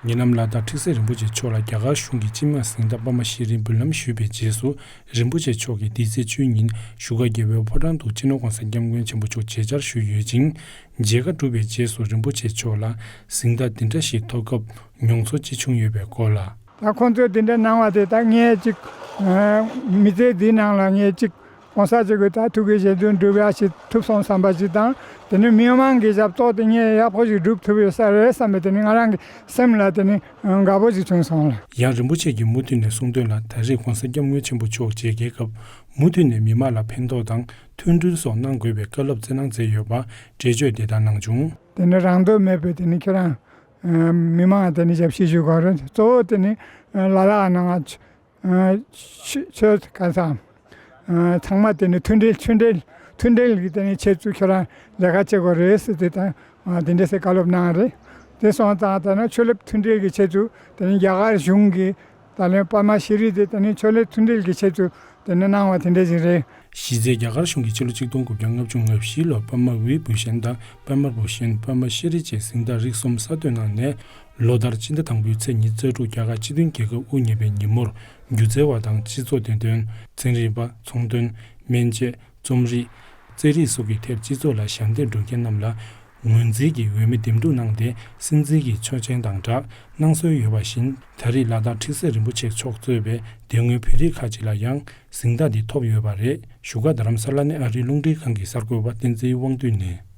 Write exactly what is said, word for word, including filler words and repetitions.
ཉེ་ལམ་ལ་དྭགས་ཁྲི་སེང་རིན་པོ་ཆེ་མཆོག་ལ་རྒྱ་གར་གཞུང་གིས་སྤྱི་དམངས་གཟེངས་རྟགས་པདྨ་ཤྲི་འབུལ་ལམ་ཞུས་པའི་རྗེས་སུ། རིན་པོ་ཆེ་མཆོག་གིས་འདི་ཚེས་བཅུ་ཉིན་བཞུགས་སྒར་རྒྱལ་བའི་ཕོ་བྲང་དུ་སྤྱི་ནོར་༸གོང་ས་༸སྐྱབས་མགོན་ཆེན་པོ་མཆོག་མཇལ་བཅར་ཞུས་ཡོད་ཅིང་། མཇལ་ཁ་གྲུབ་པའི་རྗེས་སུ་རིན་པོ་ཆེ་མཆོག་ལ་གཟེངས་རྟགས་འདི་འདྲ་ཞིག་ཐོབ་སྐབས་མྱོང་ཚོར་ཅི་བྱུང་ཡོད་པའི་སྐོར་ལ། ད་ཁོང་ཚོས་འདི་འདྲ་གནང་བ་དེ་ད་ངས་ཅིག་མི་ཚེ་འདིའི་ནང་ལ་ངས་ཅིག་གང་ཟག་ཅིག་གི་ད་ཐུགས་ཀྱི་བཞེད་དོན་འགྲུབ་ཡ་ཞིག་ཐུབ་སོང་བསམ་པ་ཞིག་དང་། དེ་ནས་མི་མང་གི་ཞབས་ཏོག་དེ་ངས་ཡག་པོ་ཞིག་སྒྲུབ་ཐུབ་ཡོད་ས་རེད་བསམ་པའི་དེ་ནི་ང་རང་གི་སེམས་ལ་དེ་ནི་དགའ་པོ་ཞིག་བྱུང་སོང་ལ། ཡང་རིན་པོ་ཆེ་གིས་མུ་མཐུད་ནས་གསུངས་དོན་ལ། ད་རེས་༸གོང་ས་༸སྐྱབས་མགོན་ཆེན་པོ་མཆོག་མཇལ་ཁའི་སྐབས་མུ་མཐུད་ནས་མི་མང་ལ་ཕན་ཐོགས་དང་མཐུན་སྒྲིལ་སོགས་གནང་དགོས་པའི་བཀའ་སློབ་སྩལ་གནང་མཛད་ཡོད་པ་འགྲེལ་བརྗོད་དེ་ལྟར་གནང་བྱུང་། དེ་ནི་རང་འདོད་མེད་པའི་དེ་ནི་ཁྱེད་རང་མི་མང་དེ་ནི་ཞབས་ཕྱི་ཞུ་དགོས་རེད། གཙོ་བོ་དེ་ནི་ལ་དྭགས་ནང་ཆོས་ཆོས་ག་ས་ཚང་མ་དེ་ནི་མཐུན་སྒྲིལ་མཐུན་སྒྲིལ་མཐུན་སྒྲིལ་གྱི་དེ་ནི་ཆེད་དུ་ཁྱོད་རང་ལས་ཀ་བྱེད་དགོས་རེད་ཟེར་དེ་དང་དེ་འདྲ་ཟེར་བཀའ་སློབ་གནང་རེད། དེ་སོང་ཙང་ད་ནི་ཆོས་ལུགས་མཐུན་སྒྲིལ་གྱི་ཆེད་དུ་དེ་ནི་རྒྱ་གར་གཞུང་གིས་ད་ལན་པདྨ་ཤྲི་དེ་དེ་ནི་ཆོས་ལུགས་མཐུན་སྒྲིལ་གྱི་ཆེད་དུ་དེ་ནི་གནང་བ་དེ་འདྲ་ཞིག་རེད། གཞི་རྩའི་རྒྱ་གར་གཞུང་གིས་ཕྱི་ལོ་ཆིག་སྟོང་དགུ་བརྒྱ་ལྔ་བཅུ་ང་བཞི་ལོར་པདྨ་བི་བྷུ་ཤན་དང་པདྨ་བྷུ་ཤན། པདྨ་ཤྲི་བཅས་གཟེངས་རྟགས་རིགས་གསུམ་གསར་གཏོད་གནང་ནས། ལོ་ལྟར་སྤྱི་ཟླ་དང་པོའི་ཚེས་ཉི་ཤུ་རྩ་དྲུག་རྒྱ་གར་སྤྱི་མཐུན་རྒྱལ་ཁབ་དབུ་བརྙེས་པའི་ཉིན་མོར་སྒྱུ་རྩལ་བ་དང་སྤྱི་ཚོགས་བདེ་དོན། ཚན་རིག་པ། ཚོང་དོན། སྨན་དཔྱད། རྩོམ་རིག། རྩེད་རིགས་སོགས་ཀྱི་ཐད་སྤྱི་ཚོགས་ལ་ཞབས་འདེགས་སྒྲུབ་མཁན་རྣམས་ལ་ངོས་འཛིན་གྱིས་འོས་མི་འདེམས་སྒྲུག་གནང་སྟེ། སྲིད་འཛིན་གྱི་ཆོག་མཆན་དང་སྦྲགས་གནང་སྲོལ་ཡོད་པ་བཞིན། ད་རེས་ལ་དྭགས་ཁྲི་སེང་རིན་པོ་ཆེ་མཆོག་གཙོས་པའི་དེ་སྔོན་བོད་རིགས་ཁག་ཅིག་ལ་ཡང་གཟེངས་རྟགས་འདི་ཐོབ་ཡོད་པ་རེད། བཞུགས་སྒར་རྡ་རམ་ས་ལ་ནས་ཨ་རིའི་རླུང་འཕྲིན་ཁང་གི་གསར་འགོད་པ་བསྟན་འཛིན་དབང་འདུས་ནས།